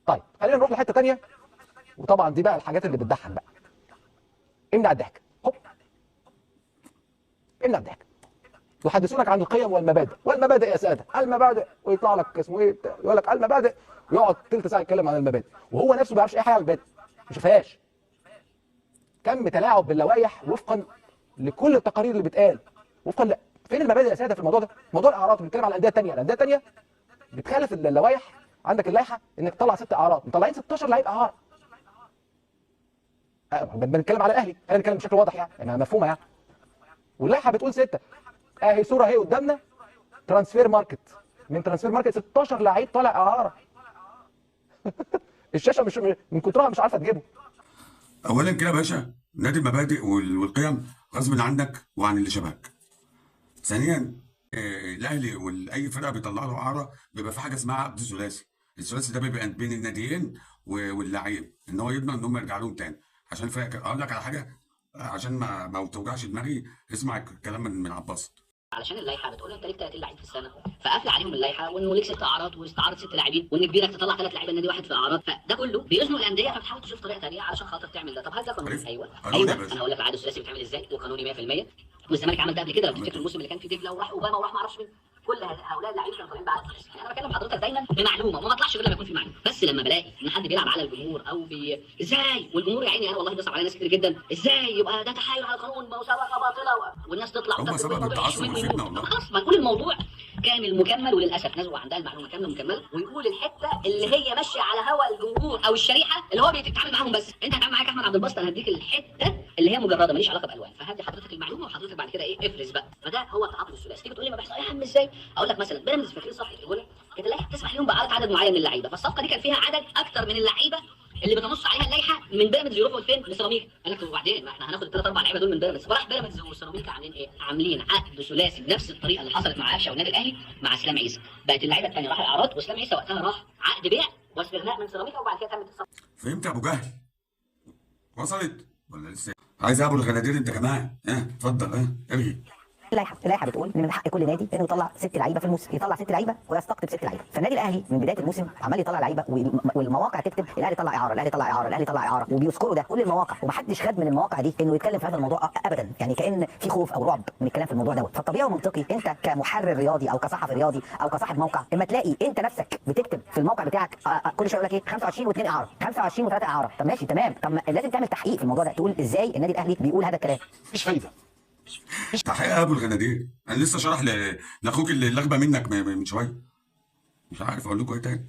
طيب خلينا نروح لحته ثانية، وطبعا دي بقى الحاجات اللي بتضحك بقى. امنع الضحك، هوب امنع الضحك. يحدثونك عن القيم والمبادئ، والمبادئ يا ساده المبادئ، ويطلع لك اسمه ايه يقول لك المبادئ، ويقعد تلت ساعة يتكلم عن المبادئ وهو نفسه ما بيعرفش اي حاجة عن المبادئ، ما شافهاش. كم تلاعب باللوائح وفقا لكل التقارير اللي بتقال، وفقا فين المبادئ يا ساده في الموضوع ده؟ موضوع الاعراض، بنتكلم على الاندية الثانية، الاندية الثانية بتخالف اللوائح. عندك اللائحة انك تطلع 6 اعراض، مطلعين 16 لعيب اعاره. بنتكلم على الاهلي، خلينا نتكلم بشكل واضح يعني مفهومه يعني. واللائحه بتقول 6، اهي صوره اهي قدامنا، Transfermarkt، من Transfermarkt 16 لعيب طالع اعاره. الشاشة مش من كترها مش عارفه تجيبه. اولا كده يا باشا، نادي المبادئ والقيم غصب عنك وعن اللي شبهك. ثانيا الاهلي واي فرقه بيطلع له اعاره بيبقى في حاجة اسمها عقد ثلاثي. الثلاثي ده بيبقى بين الناديين واللعيب، ان هو يضمن ان هم يرجعوا لهم تاني. عشان الفرقة اقول لك على حاجة عشان ما توجعش دماغي، اسمع الكلام من عباس. علشان اللائحة بتقول انت ليك 30 لعيب في السنة، فقافل عليهم اللائحة وانه ليك 6 اعراض واستعارة 6 لاعبين، وان كبيرك تطلع 3 لعيبة النادي واحد في اعراض، فده كله بيزنق الاندية، فبتحاول تشوف طريقه ثانية علشان خاطر تعمل ده. طب هل ده قانوني؟ ايوه ايوه، انا هقول لك العقد الثلاثي بيتعمل ازاي وقانوني 100%. والزمالك عمل ده قبل كده لو تفتكر الموسم اللي كان فيه دجله وراح اوباما وراح ما اعرفش مين، كل هؤلاء اللعيبة كانوا طالعين بعقد ثلاثي. انا بكلم حضرتك دايما بمعلومة وما بطلعش غير لما يكون في معلومة، بس لما بلاقي ان حد بيلعب على الجمهور او ازاي، والجمهور يا عيني انا والله بيصعب على ناس كتير جدا، ازاي يبقى ده تحايل على القانون، مسابقة باطله، والناس تطلع هم سبب التعصب والفتنة والله. خلاص ما نقول الموضوع كامل مكمل، وللاسف ناس عندها المعلومة كاملة مكملة، ويقول الحتة اللي هي ماشية على هوا الجمهور او الشريحة اللي هو بيتعامل معاهم. بس انت هتعامل معاك احمد عبد الباسط، انا هديك الحتة اللي هي مجرده ماليش علاقة بالوان، فهدي حضرتك المعلومة وحضرتك بعد كده ايه افرز بقى. فده هو التعاقد الثلاثي. تيجي تقول لي ما بيحصل يا عم ازاي؟ اقول لك مثلا بيراميدز فاكرين صفقة ايجولا كانت اللائحة بتسمح لهم باعاره عدد معين من اللعيبة، فالصفقه دي كان فيها عدد اكتر من اللعيبة اللي بتنص عليها اللائحة من بيراميدز يروحوا لفين؟ لسيراميكا. قال لك وبعدين ما احنا هناخد الثلاث اربع لعيبة دول من بيراميدز. فراح بيراميدز وسيراميكا عاملين ايه؟ عاملين عقد ثلاثي بنفس الطريقة اللي حصلت مع قفشه والنادي الاهلي مع اسلام عيسى. بقت اللعيبة الثانية راح الاعارات، واسلام عيسى وقتها راح عقد بيع واستغناء من سيراميكا، وبعد كده تمت الصفقة. فهمت يا ابو جهل؟ وصلت ولا لسه؟ عايز ابو الغنادير انت كمان؟ ها اتفضل، ها ارغي. اللائحة بتقول ان من حق كل نادي انه يطلع 6 لعيبة في الموسم، يطلع 6 لعيبة ويستقطب 6 لعيبة. فالنادي الاهلي من بداية الموسم عمال يطلع لعيبة، والمواقع تكتب الاهلي طلع اعاره، الاهلي طلع اعاره، الاهلي طلع اعاره، وبيذكروا ده كل المواقع، ومحدش خد من المواقع دي انه يتكلم في هذا الموضوع ابدا، يعني كان في خوف او رعب من الكلام في الموضوع دوت. فالطبيعي ومنطقي انت كمحرر رياضي او كصحفي رياضي او كصاحب موقع، اما تلاقي انت نفسك بتكتب في الموقع بتاعك كل شوية يقول لك ايه 25 و2 اعاره، 25 و3 اعاره، طب ماشي تمام، طب لازم تعمل تحقيق في الموضوع ده، تقول ازاي النادي الاهلي بيقول هذا الكلام؟ مفيش فايده. تحقيق يا ابو الغنادير، انا لسه شرح لاخوك اللي لغبه منك من شوية، مش عارف اقول لكم ايه تاني.